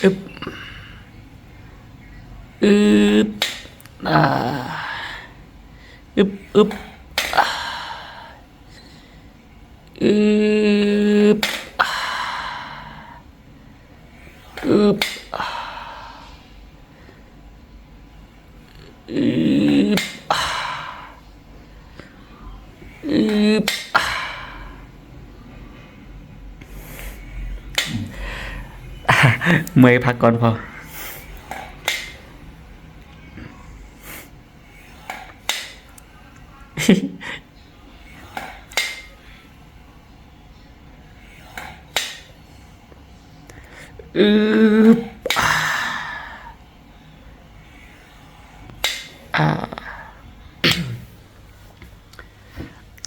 ອຶບ ອຶບ ອາ ອຶບ ອຶບ ອາ ອຶບ ອາ ອຶບ ອາ ອືມ ອາ ອືມ ອາ ເມື່ອຍພັກກ່ອນພໍ່. ອືມ ອາ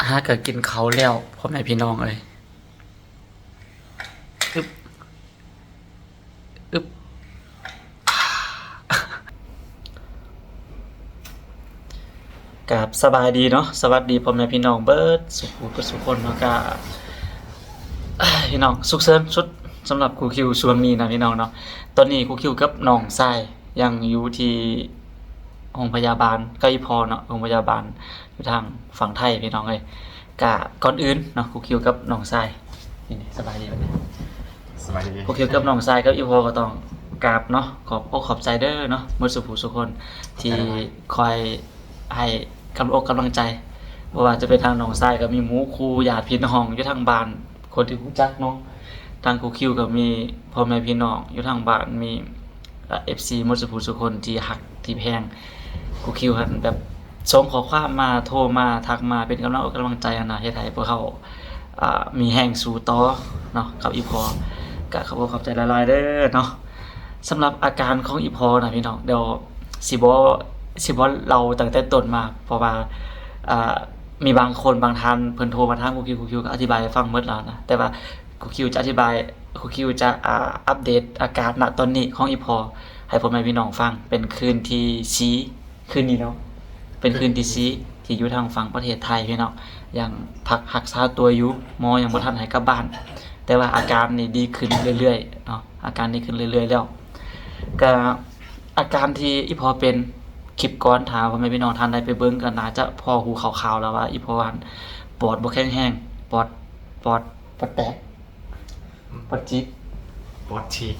ຫາກະກິນເຂົ້າແລ້ວ ພໍ່ແມ່ພີ່ນ້ອງເອີຍ. ອຶບ ອຶບ ກາບສະບາຍດີເນາະ ສະຫວັດດີພໍ່ແມ່ພີ່ນ້ອງເບິດສູ່ຜູ້ສູ່ຄົນເນາະ. ກະ ພີ່ນ້ອງ ສຸກເສີນສຸດສຳລັບຄູຄິວຊ່ວງນີ້ນະພີ່ນ້ອງເນາະ. ຕອນນີ້ຄູຄິວກັບນ້ອງຊາຍຍັງຢູ່ທີ່ໂຮງພະຍາບານກັບອີ່ພໍ່ເນາະ ໂຮງພະຍາບານຢູ່ທາງຝັ່ງໄທພີ່ນ້ອງເອີຍ. ກະກ່ອນອື່ນເນາະ ຄູຄິວກັບນ້ອງຊາຍ ນີ້ ສະບາຍດີ ສະບາຍດີ. ຄູຄິວກັບນ້ອງຊາຍກັບອີ່ພໍ່ກໍຕ້ອງກາບເນາະ ຂອບອົກຂອບໃຈເດີເນາະ ໝົດສູ່ຜູ້ສູ່ຄົນທີ່ຄອຍໃຫ້ກຳລັງອົກກຳລັງໃຈ. ບໍ່ວ່າຈະເປັນທາງນ້ອງຊາຍກໍມີໝູ່ຄູ່ຍາດພີ່ນ້ອງຢູ່ທາງບ້ານ ຄົນທີ່ຮູ້ຈັກເນາະ. ທາງຄູຄິວກໍມີພໍ່ແມ່ພີ່ນ້ອງຢູ່ທາງບ້ານ ມີ ເອີ ເອັຟຊີໝົດສູ່ຜູ້ສູ່ຄົນທີ່ຮັກທີ່ແພງ. ຄູຄິວຫັ້ນແບບສົ່ງຂໍ້ຄວາມມາ ໂທມາ ທັກມາເປັນກຳລັງອົກກຳລັງໃຈຫັ້ນນະ ເຮັດໃຫ້ພວກເຮົາ ອ່າ ມີແຮງສູ້ຕໍ່ເນາະກັບອີ່ພໍ່. ກະຂອບອົກຂອບໃຈຫຼາຍໆເດີເນາະ. ສຳລັບອາການຂອງອີ່ພໍ່ນະພີ່ນ້ອງ ດຽວຊິບໍ່ ຊິບໍ່ເລົ່າຕັ້ງແຕ່ຕົ້ນມາ ເພາະວ່າ ອ່າ ມີບາງຄົນບາງທ່ານເພິ່ນໂທມາຖາມຄູຄິວ ຄູຄິວກໍອະທິບາຍໃຫ້ຟັງໝົດແລ້ວນະ ແຕ່ວ່າຄູຄິວຈະອະທິບາຍ ຄູຄິວຈະ ອ່າ ອັບເດດອາການນະຕອນນີ້ຂອງອີ່ພໍ່ໃຫ້ພໍ່ແມ່ພີ່ນ້ອງຟັງ. ເປັນຄືນທີສີ່ ຄືນນີ້ເນາະ ເປັນຄືນທີສີ່ທີ່ຢູ່ທາງຝັ່ງປະເທດໄທພີ່ນ້ອງ ຍັງພັກຮັກສາຕົວຢູ່ ໝໍຍັງບໍ່ທັນໃຫ້ກັບບ້ານ ແຕ່ວ່າອາການນີ້ດີຂຶ້ນເລື້ອຍໆເນາະ ອາການດີຂຶ້ນເລື້ອຍໆແລ້ວ. ກະອາການທີ່ອີ່ພໍ່ເປັນ ຄລິບກ່ອນ ຖ້າພໍ່ແມ່ພີ່ນ້ອງທ່ານໃດໄປເບິ່ງກໍໜ້າຈະພໍຮູ້ຄ່າວໆແລ້ວວ່າ ອີ່ພໍ່ຫັ້ນປອດບໍ່ແຂງແຮງ ປອດ ປອດ ປອດແຕກ ປອດຈີກ ປອດຈີກ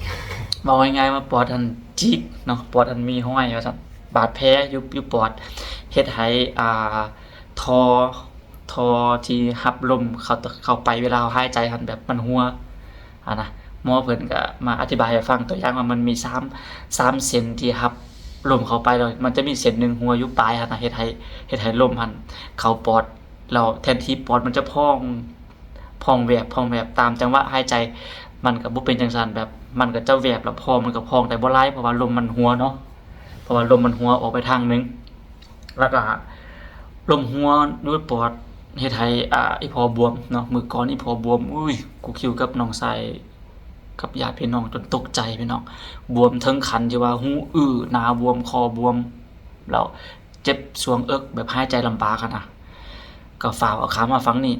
ເວົ້າງ່າຍໆວ່າປອດຫັ້ນຈີກເນາະ ປອດຫັ້ນມີຮອຍວ່າຊັ້ນ ບາດແຜຢູ່ ຢູ່ປອດ ເຮັດໃຫ້ ອ່າ ທໍ່ ທໍ່ທີ່ຮັບລົມເຂົ້າ ເຂົ້າໄປເວລາເຮົາຫາຍໃຈຫັ້ນແບບມັນຮົ່ວຫັ້ນນະ. ໝໍເພິ່ນກໍມາອະທິບາຍໃຫ້ຟັງ ຕົວຢ່າງວ່າມັນມີສາມ ສາມເສັ້ນທີ່ຮັບລົມເຂົ້າໄປ ແລ້ວມັນຈະມີເສັ້ນໜຶ່ງຮົ່ວຢູ່ປາຍຫັ້ນນະ ເຮັດໃຫ້ ເຮັດໃຫ້ລົມຫັ້ນເຂົ້າປອດ ແລ້ວແທນທີ່ປອດມັນຈະພອງ ພອງແວບ ພອງແວບຕາມຈັງຫວະຫາຍໃຈ ມັນກໍບໍ່ເປັນຈັ່ງຊັ້ນ ແບບມັນກໍຈະແວບ ແລ້ວພໍມັນກໍພອງໄດ້ບໍ່ຫຼາຍ ເພາະວ່າລົມມັນຮົ່ວເນາະ ເພາະວ່າລົມມັນຮົ່ວອອກໄປທາງໜຶ່ງ ແລ້ວກໍລົມຮົ່ວຢູ່ປອດ ເຮັດໃຫ້ ອ່າ ອີ່ພໍ່ບວມເນາະ. ມື້ກ່ອນອີ່ພໍ່ບວມ ອຸ້ຍ ຄູຄິວກັບນ້ອງຊາຍ ກັບຍາດພີ່ນ້ອງຈົນຕົກໃຈພີ່ນ້ອງ ບວມເຖິງຂັ້ນທີ່ວ່າຫູອື້ ໜ້າບວມ ຄໍບວມ ແລ້ວເຈັບຊ່ວງເອິກ ແບບຫາຍໃຈລຳບາກຫັ້ນນະ ກໍຟ້າວເອົາຂ້າມມາຝັ່ງນີ້.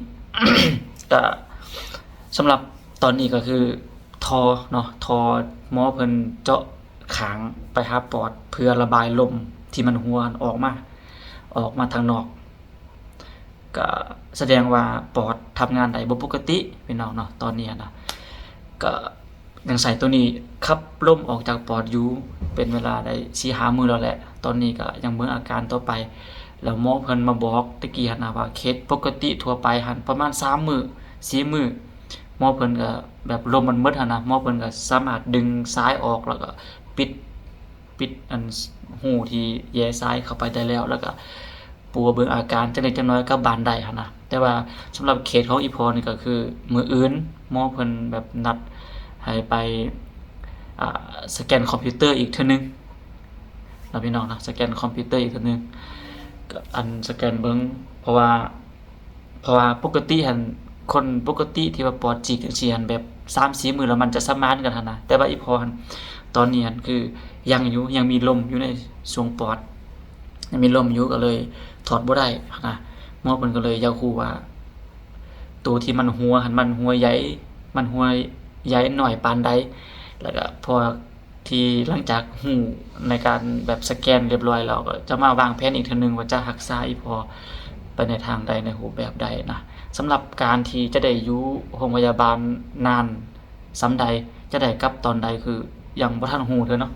ກໍສຳລັບຕອນນີ້ກໍຄືທໍ່ເນາະ ທໍ່ ໝໍເພິ່ນເຈາະຂ້າງໄປຫາປອດ ເພື່ອລະບາຍລົມທີ່ມັນຮົ່ວອອກມາ ອອກມາທາງນອກ. ກະສະແດງວ່າປອດທຳງານໄດ້ບໍ່ປົກກະຕິພີ່ນ້ອງເນາະ ຕອນນີ້ຫັ້ນນະ. ກະຍັງໃຊ້ໂຕນີ້ຂັບລົມອອກຈາກປອດຢູ່ ເປັນເວລາໄດ້ສີ່ຫ້າມື້ແລ້ວແຫຼະ. ຕອນນີ້ກະຍັງເບິ່ງອາການຕໍ່ໄປ ແລ້ວໝໍເພິ່ນມາບອກຕະກີ້ຫັ້ນນະວ່າ ເຄສປົກກະຕິທົ່ວໄປຫັ້ນປະມານສາມມື້ ສີ່ມື້ ໝໍເພິ່ນກະແບບລົມມັນໝົດຫັ້ນນະ ໝໍເພິ່ນກະສາມາດດຶງສາຍອອກ ແລ້ວກະປິດ ປິດອັນຮູທີ່ແຍ່ສາຍເຂົ້າໄປໄດ້ແລ້ວ ແລ້ວກະປົວເບິ່ງອາການຈັກເລັກຈັກນ້ອຍກັບບ້ານໄດ້ຫັ້ນນະ. ແຕ່ວ່າສຳລັບເຄສຂອງອີ່ພໍ່ນີ້ກໍຄືມື້ອື່ນໝໍເພິ່ນແບບນັດໃຫ້ໄປ ອ່າ ສະແກນຄອມພິວເຕີອີກເທື່ອໜຶ່ງເນາະ ພີ່ນ້ອງເນາະ ສະແກນຄອມພິວເຕີອີກເທື່ອໜຶ່ງ ກໍອັນສະແກນເບິ່ງ ເພາະວ່າ ເພາະວ່າປົກກະຕິຫັ້ນ ຄົນປົກກະຕິທີ່ວ່າປອດຈີກຈັ່ງຊີ້ຫັ້ນ ແບບສາມສີ່ມື້ແລ້ວມັນຈະສະໝານກັນຫັ້ນນະ ແຕ່ວ່າອີ່ພໍ່ຫັ້ນ ຕອນນີ້ຫັ້ນຄືຍັງຢູ່ ຍັງມີລົມຢູ່ໃນຊ່ວງປອດ ຍັງມີລົມຢູ່ ກໍເລີຍຖອດບໍ່ໄດ້ຫັ້ນນະ. ໝໍເພິ່ນກໍເລີຍຢາກຮູ້ວ່າ ໂຕທີ່ມັນຮົ່ວຫັ້ນ ມັນຮົ່ວໃຫຍ່ ມັນຮົ່ວໃຫຍ່ໜ້ອຍປານໃດ ແລ້ວກໍເພາະວ່າ ທີ່ຫຼັງຈາກຮູ້ໃນການແບບສະແກນຮຽບຮ້ອຍແລ້ວ ກໍຈະມາວາງແຜນອີກເທື່ອໜຶ່ງວ່າຈະຮັກສາອີ່ພໍ່ໄປໃນທາງໃດ ໃນຮູບແບບໃດນະ. ສຳລັບການທີ່ຈະໄດ້ຢູ່ໂຮງພະຍາບານນານສ່ຳໃດ ຈະໄດ້ກັບຕອນໃດ ຄືຍັງບໍ່ທັນຮູ້ເທື່ອເນາະ.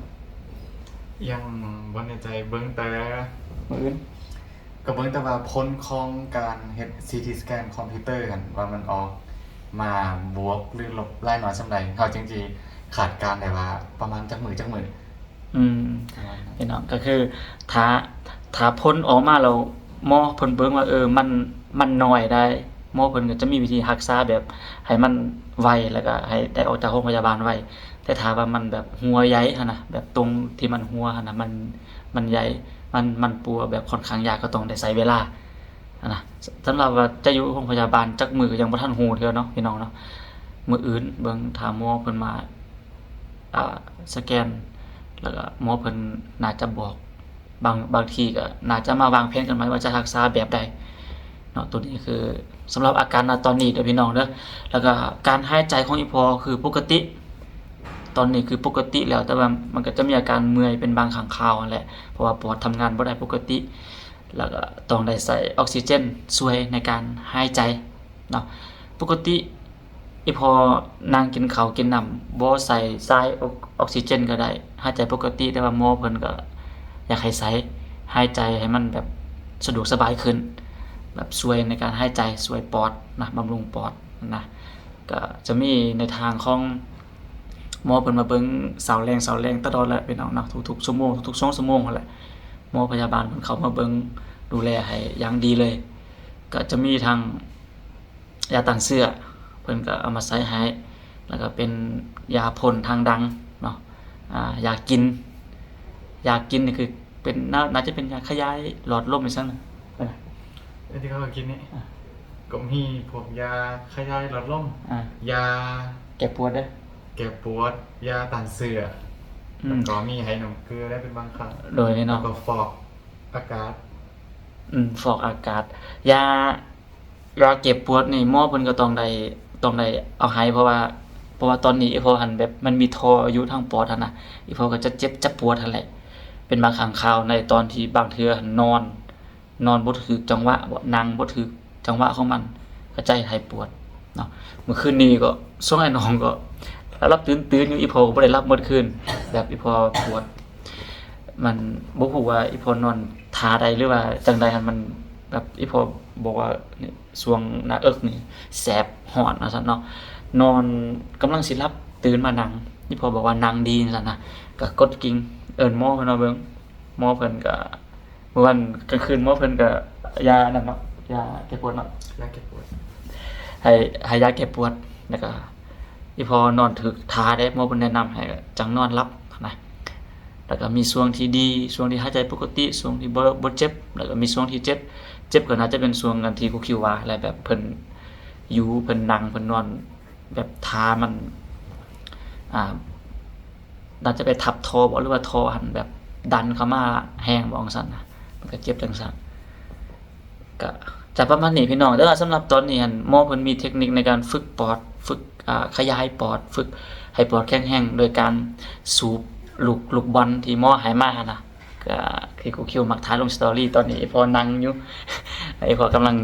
ຍັງບໍ່ແນ່ໃຈ ເບິ່ງແຕ່ມື້ອື່ນ. ກໍເບິ່ງແຕ່ວ່າຜົນຂອງການເຮັດຊີທີສະແກນຄອມພິວເຕີຫັ້ນ ວ່າມັນອອກມາບວກ ຫຼື ລົບຫຼາຍໜ້ອຍສ່ຳໃດ ເຮົາຈຶ່ງຊິຄາດການໄດ້ວ່າປະມານຈັກມື້ ຈັກມື້. ອືມ ປະມານນັ້ນ ພີ່ນ້ອງ ກໍຄືຖ້າ ຖ້າຜົນອອກມາແລ້ວ ໝໍເພິ່ນເບິ່ງວ່າ ເອີ ມັນ ມັນໜ້ອຍໄດ໋ ໝໍເພິ່ນກໍຈະມີວິທີຮັກສາແບບໃຫ້ມັນໄວ ແລ້ວກໍໃຫ້ໄດ້ອອກຈາກໂຮງພະຍາບານໄວ. ແຕ່ຖ້າວ່າມັນແບບຮົ່ວໃຫຍ່ຫັ້ນນະ ແບບຕົງທີ່ມັນຮົ່ວຫັ້ນນະ ມັນ ມັນໃຫຍ່ ມັນ ມັນປົວແບບຂ້ອນຂ້າງຍາກ ກໍຕ້ອງໄດ້ໃຊ້ເວລາຫັ້ນນະ. ສ- ສຳລັບວ່າຈະຢູ່ໂຮງພະຍາບານຈັກມື້ ກໍຍັງບໍ່ທັນຮູ້ເທື່ອເນາະ ພີ່ນ້ອງເນາະ. ມື້ອື່ນເບິ່ງ ຖ້າໝໍເພິ່ນມາ ອ່າ ສະແກນ ແລ້ວກໍໝໍເພິ່ນໜ້າຈະບອກ ບາງ ບາງທີກໍໜ້າຈະມາວາງແຜນກັນໃໝ່ວ່າຈະຮັກສາແບບໃດເນາະ. ໂຕນີ້ຄືສຳລັບອາການນະຕອນນີ້ເດີພີ່ນ້ອງເດີ. ແລ້ວກໍການຫາຍໃຈຂອງອີ່ພໍ່ຄືປົກກະຕິ ຕອນນີ້ຄືປົກກະຕິແລ້ວ ແຕ່ວ່າມັນກໍຈະມີອາການເມື່ອຍເປັນບາງຄັ້ງຄາວຫັ້ນແຫຼະ ເພາະວ່າປອດທຳງານບໍ່ໄດ້ປົກກະຕິ ແລ້ວກໍຕ້ອງໄດ້ໃສ່ອອກຊີເຈນຊ່ວຍໃນການຫາຍໃຈເນາະ. ປົກກະຕິ ອີ່ພໍ່ນັ່ງກິນເຂົ້າກິນນ້ຳ ບໍ່ໃສ່ສາຍອອກ ອອກຊີເຈນກໍໄດ້ ຫາຍໃຈປົກກະຕິ ແຕ່ວ່າໝໍເພິ່ນກໍຢາກໃຫ້ໃສ່ ຫາຍໃຈໃຫ້ມັນແບບສະດວກສະບາຍຂຶ້ນ ແບບຊ່ວຍໃນການຫາຍໃຈ ຊ່ວຍປອດນະ ບຳລຸງປອດນະ. ກໍຈະມີໃນທາງຂອງໝໍເພິ່ນມາເບິ່ງເຊົ້າແລງ ເຊົ້າແລງຕະຫຼອດແຫຼະ ພີ່ນ້ອງເນາະ ທຸກໆຊົ່ວໂມງ ທຸກໆສອງຊົ່ວໂມງຫັ້ນແຫຼະ ໝໍພະຍາບານເພິ່ນເຂົ້າມາເບິ່ງດູແລໃຫ້ຢ່າງດີເລີຍ. ກໍຈະມີທັງ ຢາຕ້ານເຊື້ອ ເພິ່ນກໍເອົາມາໃສ່ໃຫ້ ແລ້ວກໍເປັນຢາພົ່ນທາງດັງເນາະ ອ່າ ຢາກິນ ຢາກິນນີ້ຄືເປັນ ໜ້າ ໜ້າຈະເປັນຢາຂະຫຍາຍຫຼອດລົມອີ່ຫຍັງນະ ອັນທີ່ເຂົາກິນນີ້ ອ່າ ກໍມີພວກຢາຂະຫຍາຍຫຼອດລົມ ອ່າ ຢາແກ້ປວດເດ້ ແກ້ປວດ ຢາຕ້ານເຊື້ອ ອືມ ແລ້ວກໍມີໃຫ້ນ້ຳເກືອໄດ້ເປັນບາງຄັ້ງ ໂດຍເນາະ ແລ້ວກໍຟອກອາກາດ ອືມ ຟອກອາກາດ ຢາ ຢາແກ້ປວດນີ້ໝໍເພິ່ນກໍຕ້ອງໄດ້ ຕ້ອງໄດ້ເອົາໃຫ້ ເພາະວ່າ ເພາະວ່າຕອນນີ້ອີ່ພໍ່ຫັ້ນແບບມັນມີທໍ່ຢູ່ທາງປອດຫັ້ນນະ ອີ່ພໍ່ກໍຈະເຈັບຈະປວດຫັ້ນແຫຼະ ເປັນບາງຄັ້ງຄາວໃນຕອນທີ່ບາງເທື່ອຫັ້ນນອນ ນອນບໍ່ຖືກຈັງຫວະ ນາງບໍ່ຖືກຈັງຫວະຂອງມັນ ກໍຈະໃຫ້ປວດເນາະ. ມື້ຄືນນີ້ກໍຊ່ວງອ້າຍນ້ອງກໍຫຼັບໆຕື່ນໆຢູ່ ອີ່ພໍ່ກໍບໍ່ໄດ້ຫຼັບໝົດຄືນ ແບບອີ່ພໍ່ປວດ ມັນບໍ່ຮູ້ວ່າອີ່ພໍ່ນອນທ່າໃດ ຫຼືວ່າຈັ່ງໃດຫັ້ນ ມັນແບບອີ່ພໍ່ບອກວ່າ ຊ່ວງໜ້າເອິກນີ້ແສບຮ້ອນວ່າຊັ້ນເນາະ ນອນກຳລັງຊິຫຼັບ ຕື່ນມານັ່ງ ອີ່ພໍ່ບອກວ່ານັ່ງດີວ່າຊັ້ນນະ ກໍກົດກິ່ງເອີ້ນໝໍເພິ່ນມາເບິ່ງ ໝໍເພິ່ນກໍ ມື້ວານກາງຄືນໝໍເພິ່ນກໍຢານັ້ນເນາະ ຢາແກ້ປວດເນາະ ຢາແກ້ປວດ ໃຫ້ ໃຫ້ຢາແກ້ປວດ ແລ້ວກໍ ອີ່ພໍ່ນອນຖືກທ່າເດ້ ໝໍເພິ່ນແນະນຳໃຫ້ ຈັ່ງນອນຫຼັບນະ ແລ້ວກໍມີຊ່ວງທີ່ດີ ຊ່ວງທີ່ຫາຍໃຈປົກກະຕິ ຊ່ວງທີ່ບໍ່ ບໍ່ເຈັບ ແລ້ວກໍມີຊ່ວງທີ່ເຈັບ ເຈັບກໍໜ້າຈະເປັນຊ່ວງອັນທີ່ຄູຄິວວ່າແຫຼະ ແບບເພິ່ນຢູ່ ເພິ່ນນັ່ງ ເພິ່ນນອນ ແບບທ່າມັນ ອ່າ ໜ້າຈະໄປທັບທໍ່ບໍ ຫຼືວ່າທໍ່ຫັ້ນແບບດັນເຂົ້າມາແຮງບໍ ຈັ່ງຊັ້ນນະ ມັນກໍເຈັບຈັ່ງຊັ້ນ ກະຈະປະມານນີ້ພີ່ນ້ອງ. ແຕ່ວ່າສຳລັບຕອນນີ້ຫັ້ນ ໝໍເພິ່ນມີເທັກນິກໃນການຝຶກປອດ ຝຶກ ອ່າ ຂະຫຍາຍປອດ ຝຶກໃຫ້ປອດແຂງແຮງ ໂດຍການສູບລູກ ລູກບອນທີ່ໝໍໃຫ້ມາຫັ້ນນະ. ກະຄືຄູຄິວມັກຖ່າຍລົງສະຕໍຣີ ຕອນນີ້ອີ່ພໍ່ນັ່ງຢູ່ ອີ່ພໍ່ກຳລັງ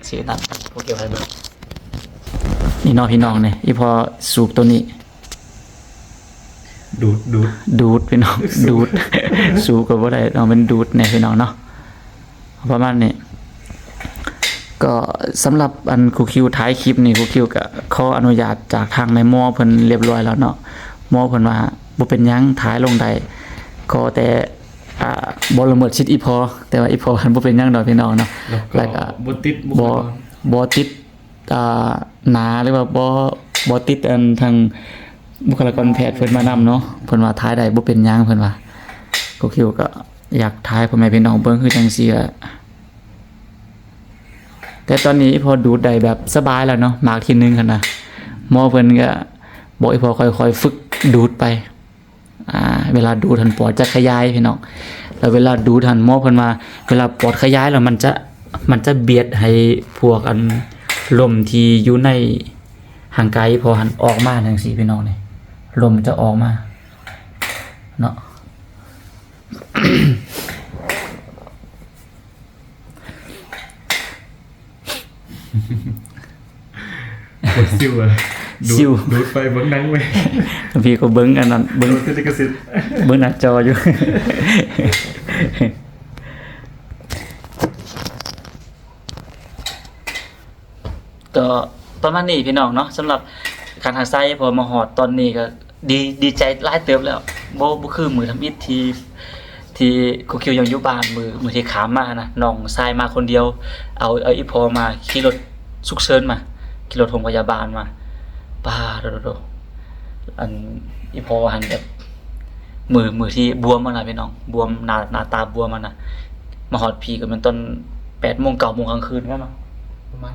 ຊິນັ້ນ ຄູຄິວໃຫ້ເບິ່ງ ນີ້ເນາະພີ່ນ້ອງ ນີ້ອີ່ພໍ່ສູບໂຕນີ້ ດູດ ດູດ ດູດພີ່ນ້ອງ ດູດ ສູບກໍບໍ່ໄດ້ເນາະ ແມ່ນດູດແດ່ພີ່ນ້ອງເນາະ ປະມານນີ້. ກໍສຳລັບອັນຄູຄິວຖ່າຍຄລິບນີ້ ຄູຄິວກໍຂໍອະນຸຍາດຈາກທາງແມ່ໝໍເພິ່ນຮຽບຮ້ອຍແລ້ວເນາະ ໝໍເພິ່ນວ່າບໍ່ເປັນຫຍັງ ຖ່າຍລົງໄດ້ ຂໍແຕ່ ອ່າ ບໍ່ລະເມີດສິດອີ່ພໍ່ ແຕ່ວ່າອີ່ພໍ່ຫັ້ນບໍ່ເປັນຫຍັງດອກພີ່ນ້ອງເນາະ ແລ້ວກໍ ແລ້ວກໍບໍ່ຕິດ ບໍ່ ບໍ່ຕິດ ອ່າ ໜາ ຫຼືວ່າບໍ່ ບໍ່ຕິດອັນທາງບຸກຄະລາກອນແພດເພິ່ນມານຳເນາະ ເພິ່ນວ່າຖ່າຍໄດ້ບໍ່ເປັນຫຍັງ ເພິ່ນວ່າ ຄູຄິວກໍຢາກຖ່າຍໃຫ້ພໍ່ແມ່ພີ່ນ້ອງເບິ່ງຄືຈັ່ງຊີ້ແຫຼະ. ແຕ່ຕອນນີ້ອີ່ພໍ່ດູດໄດ້ແບບສະບາຍແລ້ວເນາະ ໝາກທີໜຶ່ງຫັ້ນນະ ໝໍເພິ່ນກໍບອກອີ່ພໍ່ຄ່ອຍໆຝຶກດູດໄປ ອ່າ ເວລາດູດຫັ້ນປອດຈະຂະຫຍາຍພີ່ນ້ອງ ແລ້ວເວລາດູດຫັ້ນໝໍເພິ່ນວ່າ ເວລາປອດຂະຫຍາຍແລ້ວມັນຈະ ມັນຈະບຽດໃຫ້ພວກອັນລົມທີ່ຢູ່ໃນຮ່າງກາຍພໍ່ຫັ້ນອອກມາຈັ່ງຊີ້ພີ່ນ້ອງ ນີ້ລົມຈະອອກມາ ເນາະ. ຄົນຊິວອະ ດູດ ຊິວ ດູດໄປເບິ່ງໜັງເວີຍ. ບາງທີກໍເບິ່ງອັນນັ້ນ ເບິ່ງ ໂດນຕິດລິຂະສິດ ເບິ່ງໜ້າຈໍຢູ່. ກໍປະມານນີ້ພີ່ນ້ອງເນາະ ສຳລັບການທັກທາຍ ພໍມາຮອດຕອນນີ້ກໍດີ ດີໃຈຫຼາຍເຕີບແລ້ວ. ບໍ່ ບໍ່ຄືມື້ທຳອິດທີ່ ທີ່ຄູຄິວຍັງຢູ່ບ້ານ ມື້ ມື້ທີ່ຂ້າມມາຫັ້ນນະ ນ້ອງຊາຍມາຄົນດຽວ ເອົາ ເອົາອີ່ພໍ່ມາ ຂີ່ລົດສຸກເສີນມາ ຂີ່ລົດໂຮງພະຍາບານມາ. ປາໂດ ອັນ ອີ່ພໍ່ຫັ້ນແບບ ມື້ ມື້ທີ່ບວມຫັ້ນນະພີ່ນ້ອງ ບວມ ໜ້າ ໜ້າຕາບວມຫັ້ນນະ ມາຮອດພີ້ກໍແມ່ນຕອນແປດໂມງ ເກົ້າໂມງກາງຄືນແມ່ນບໍ່? ປະມານ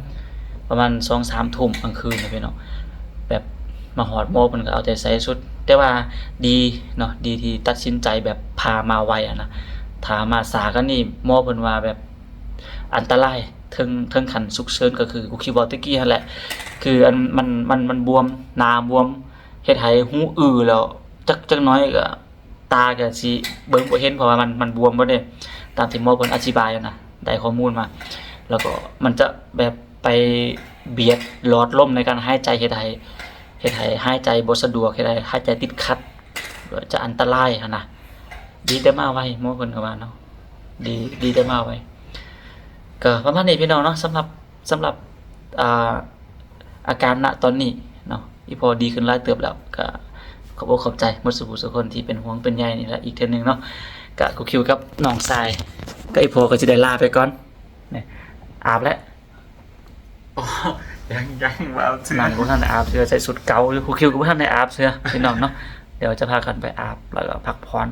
ປະມານສອງສາມທຸ່ມກາງຄືນນະພີ່ນ້ອງ. ແບບມາຮອດໝໍເພິ່ນກໍເອົາໃຈໃສ່ສຸດ ແຕ່ວ່າດີເນາະ ດີທີ່ຕັດສິນໃຈແບບພາມາໄວຫັ້ນນະ. ຖ້າມາຊ້າກວ່ານີ້ ໝໍເພິ່ນວ່າແບບອັນຕະລາຍ ເຖິງ ເຖິງຂັ້ນສຸກເສີນ ກໍຄືຄູຄິວເວົ້າຕະກີ້ຫັ້ນແຫຼະ ຄືອັນ ມັນ ມັນ ມັນບວມ ໜ້າບວມ ເຮັດໃຫ້ຫູອື້ ແລ້ວຈັກ ຈັກໜ້ອຍກໍ ຕາກໍຊິເບິ່ງບໍ່ເຫັນ ເພາະວ່າມັນ ມັນບວມໝົດເດ້ ຕາມທີ່ໝໍເພິ່ນອະທິບາຍຫັ້ນນະ ໄດ້ຂໍ້ມູນມາ. ແລ້ວກໍມັນຈະແບບໄປບຽດຫຼອດລົມໃນການຫາຍໃຈ ເຮັດໃຫ້ ເຮັດໃຫ້ຫາຍໃຈບໍ່ສະດວກ ເຮັດໃຫ້ຫາຍໃຈຕິດຂັດ ຈະອັນຕະລາຍຫັ້ນນະ. ດີແຕ່ມາໄວ ໝໍເພິ່ນກໍວ່າເນາະ ດີ ດີແຕ່ມາໄວ. ກໍປະມານນີ້ພີ່ນ້ອງເນາະ ສຳລັບ ສຳລັບ ອ່າ ອາການນະຕອນນີ້ເນາະ ອີ່ພໍ່ດີຂຶ້ນຫຼາຍເຕີບແລ້ວ. ກໍຂອບອົກຂອບໃຈໝົດສູ່ຜູ້ສູ່ຄົນທີ່ເປັນຫ່ວງເປັນໃຍນີ້ແຫຼະ ອີກເທື່ອໜຶ່ງເນາະ. ກະຄູຄິວກັບນ້ອງຊາຍກັບອີ່ພໍ່ກໍຊິໄດ້ລາໄປກ່ອນ. ອາບແລ້ວ. ອໍ ຍັງ ຍັງບໍ່ອາບເສື້ອ ນັ້ນບໍ່ທັນໄດ້ອາບເສື້ອ ໃສ່ຊຸດເກົ່າຢູ່. ຄູຄິວກໍບໍ່ທັນໄດ້ອາບເສື້ອພີ່ນ້ອງເນາະ. ດຽວຈະພາກັນໄປອາບ ແລ້ວກໍພັກຜ່ອນ.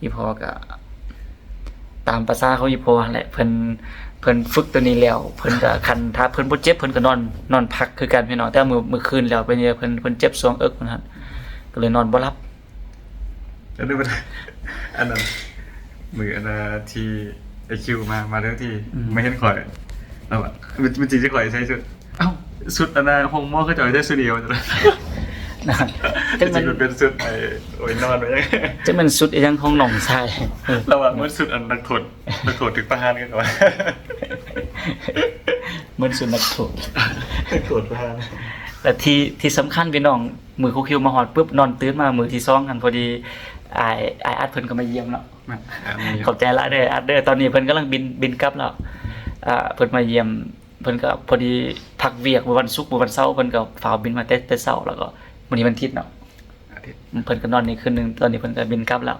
ອີ່ພໍ່ກໍຕາມປະສາຂອງອີ່ພໍ່ຫັ້ນແຫຼະ ເພິ່ນ ເພິ່ນຝຶກຕົວນີ້ແລ້ວ ເພິ່ນກໍ ຄັນຖ້າເພິ່ນບໍ່ເຈັບ ເພິ່ນກໍນອນ ນອນພັກຄືກັນພີ່ນ້ອງ. ແຕ່ມື້ ມື້ຄືນແລ້ວເປັນ ເພິ່ນ ເພິ່ນເຈັບຊ່ວງເອິກພຸ້ນຫັ້ນ ກໍເລີຍນອນບໍ່ຫຼັບ. ອັນນັ້ນ ອັນນັ້ນ ມື້ອັນນະ ທີ່ໄອ້ຄິວມາ ມາເລື່ອງທີ່ ອືມ ມາເຫັນຂ້ອຍ ແລ້ວວ່າ ມັນ ມັນຈິງຊິຂ້ອຍໃສ່ຊຸດ ເອົ້າ ຊຸດອັນນະ ໂຮງໝໍເຂົາເຈົ້າໃສ່ຊຸດດຽວ ຈັ່ງ ຈັ່ງແມ່ນ ມັນເປັນຊຸດໄອ້ ໂອ້ຍ ນອນໄວ້ ຈັກແມ່ນຊຸດອີ່ຫຍັງຂອງນ້ອງຊາຍ. ແລ້ວວ່າ ເອີ ມັນຊຸດອັນນັກໂທດ ນັກໂທດຖືກປະຫານຄືເກົ່າ ເໝືອນສຸດນັກໂທດ ນັກໂທດປະຫານ. ແລະທີ່ ທີ່ສຳຄັນພີ່ນ້ອງ ມື້ຄູຄິວມາຮອດປຶບ ນອນຕື່ນມາມື້ທີສອງຫັ້ນ ພໍດີອ້າຍ ອ້າຍອັດເພິ່ນກໍມາຢ້ຽມເນາະ. ແມ່ນ ອ່າ ມາຢ້ຽມ ຂອບໃຈຫຼາຍເດີ ອັດເດີ. ຕອນນີ້ເພິ່ນກຳລັງບິນ ບິນກັບແລ້ວ ອ່າ ເພິ່ນມາຢ້ຽມ ເພິ່ນກໍພໍດີພັກວຽກ ມື້ວັນສຸກ ມື້ວັນເສົາ ເພິ່ນກໍຟ້າວບິນມາແຕ່ ແຕ່ເຊົ້າ ແລ້ວກໍມື້ນີ້ວັນທິດເນາະ ອາທິດ ເພິ່ນກໍນອນນີ້ຄືນໜຶ່ງ ຕອນນີ້ເພິ່ນກໍບິນກັບແລ້ວ.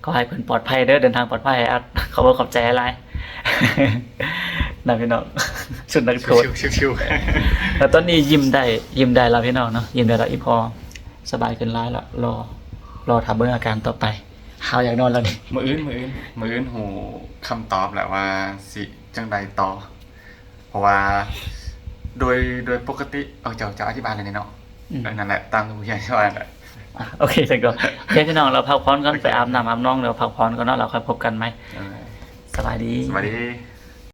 ຂໍໃຫ້ເພິ່ນປອດໄພເດີ ເດີນທາງປອດໄພ ອັດ ຂອບອົກຂອບໃຈຫຼາຍໆ ນະພີ່ນ້ອງ. ສຸດນັກໂທດ ຊິວໆ ແລ້ວຕອນນີ້ຍິ້ມໄດ້ ຍິ້ມໄດ້ແລ້ວພີ່ນ້ອງເນາະ ຍິ້ມໄດ້ແລ້ວ. ອີ່ພໍ່ສະບາຍຂຶ້ນຫຼາຍແລ້ວ ລໍ ລໍຖ້າເບິ່ງອາການຕໍ່ໄປ. ຫາວຢາກນອນແລ້ວນີ້. ມື້ອື່ນ ມື້ອື່ນ ມື້ອື່ນຮູ້ຄຳຕອບແລ້ວວ່າຊິຈັ່ງໃດຕໍ່. ເພາະວ່າໂດຍ ໂດຍປົກກະຕິ ເອີ ເຈົ້າ ເຈົ້າອະທິບາຍແລ້ວນີ້ເນາະ. ອືມ ເອີ ນັ້ນແຫຼະ ຕາມທີ່ຜູ້ໃຫຍ່ວ່ານັ້ນແຫຼະ. ອ່ະ ໂອເຄ ຊັ້ນກໍ ໂອເຄ ພີ່ນ້ອງ ເຮົາພັກຜ່ອນກ່ອນ ໂອເຄ ໄປອາບນ້ຳອາບນອງ ແລ້ວພັກຜ່ອນກ່ອນເນາະ ແລ້ວຄ່ອຍພົບກັນໃໝ່. ເອີ ສະບາຍດີ ສະບາຍດີ.